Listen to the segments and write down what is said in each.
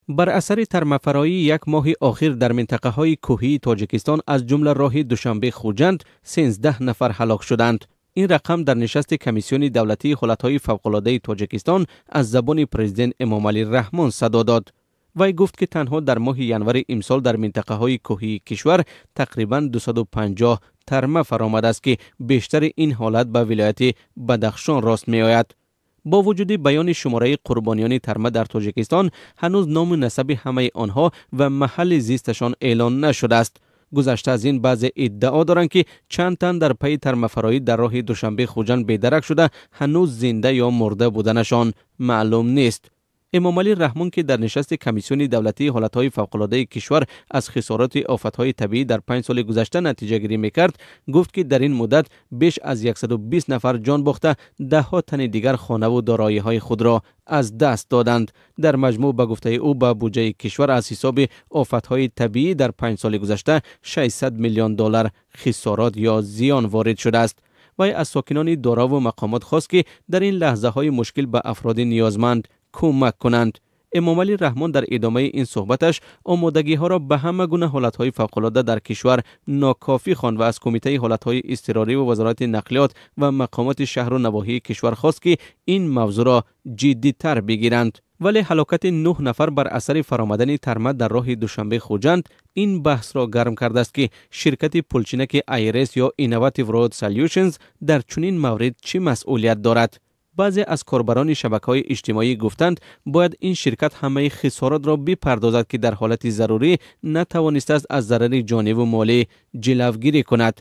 Бар асари тармафароии як моҳи охир дар минтақаҳои кӯҳии Тоҷикистон, аз ҷумла роҳи Душанбе-Хуҷанд, 13 нафар ҳалок шуданд. Ин рақам дар нишасти Комиссиони давлатии ҳолатҳои фавқулодаи Тоҷикистон аз забони президент Эмомалӣ Раҳмон садо дод. Вай гуфт, ки танҳо дар моҳи январи имсол дар минтақаҳои кӯҳии кишвар тақрибан 250 тарма фаромадааст, ки бештари ин ҳолат ба вилояти Бадахшон рост меояд. Бо вуҷуди баёни шумораи қурбониёни тарма дар Тоҷикистон, ҳанӯз ному насаби ҳамаи онҳо ва маҳалли зисташон эълон нашудааст. Гузашта аз ин, баъзе иддао доранд, ки чанд тан дар пайи тармафароӣ дар роҳи Душанбе-Хуҷанд бедарак шуда, ҳанӯз зинда ё мурда буданашон маълум нест. Эмомалӣ Раҳмон, ки дар нишасти Комиссиони давлатии ҳолатҳои фавқулодаи кишвар аз хисороти офатҳои табиӣ дар 5 соли гузашта натиҷагирӣ мекард, гуфт, ки дар ин муддат беш аз 120 нафар ҷон бохта, даҳҳо тани дигар хонаву дороиҳои худро аз даст доданд. Дар маҷмӯъ, ба гуфтаи ӯ, ба буҷаи кишвар аз ҳисоби офатҳои табиӣ дар 5 соли гузашта 600 миллион доллар хисорот ё зиён ворид шудааст. Вай аз сокинони дораву мақомот хост, ки дар ин лаҳзаҳои мушкил ба афроди ниёзманд кӯмак кунанд. Эмомалӣ Раҳмон дар идомаи ин суҳбаташ омодагиҳоро ба ҳама гуна ҳолатҳои фавқулода дар кишвар нокофӣ хонд ва аз Кумитаи ҳолатҳои изтирорӣ ва Вазорати нақлиёт ва мақомоти шаҳру навоҳии кишвар хост, ки ин мавзӯъро ҷиддитар бигиранд. Вале ҳалокати 9 нафар бар асари фаромадани тарма дар роҳи Душанбе-Хуҷанд ин баҳсро гарм кардааст, ки ширкати пулчинаки IRS ё Innovative Road Solutions дар чунин маврид чӣ масъулият дорад. Баъзе аз корбарони шабакаҳои иҷтимоӣ гуфтанд, бояд ин ширкат ҳамаи хисоротро бипардозад, ки дар ҳолати зарурӣ натавонистааст аз зарари ҷониву молӣ ҷилавгирӣ кунад.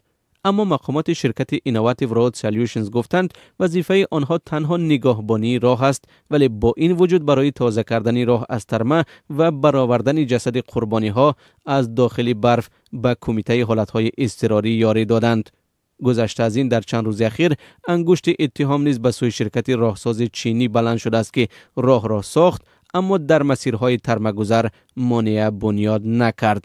Аммо мақомоти ширкати Innovative Road Solutions гуфтанд, вазифаи онҳо танҳо нигоҳбонии роҳ аст, вале бо ин вуҷуд барои тоза кардани роҳ аз тарма ва баровардани ҷасади қурбониҳо аз дохили барф ба Кумитаи ҳолатҳои изтирорӣ ёрӣ доданд. Гузашта аз ин, дар чанд рӯзи ахир ангушти иттиҳом низ ба сӯи ширкати роҳсози чинӣ баланд шудааст, ки роҳро сохт, аммо дар масирҳои тармагузар монеа бунёд накард.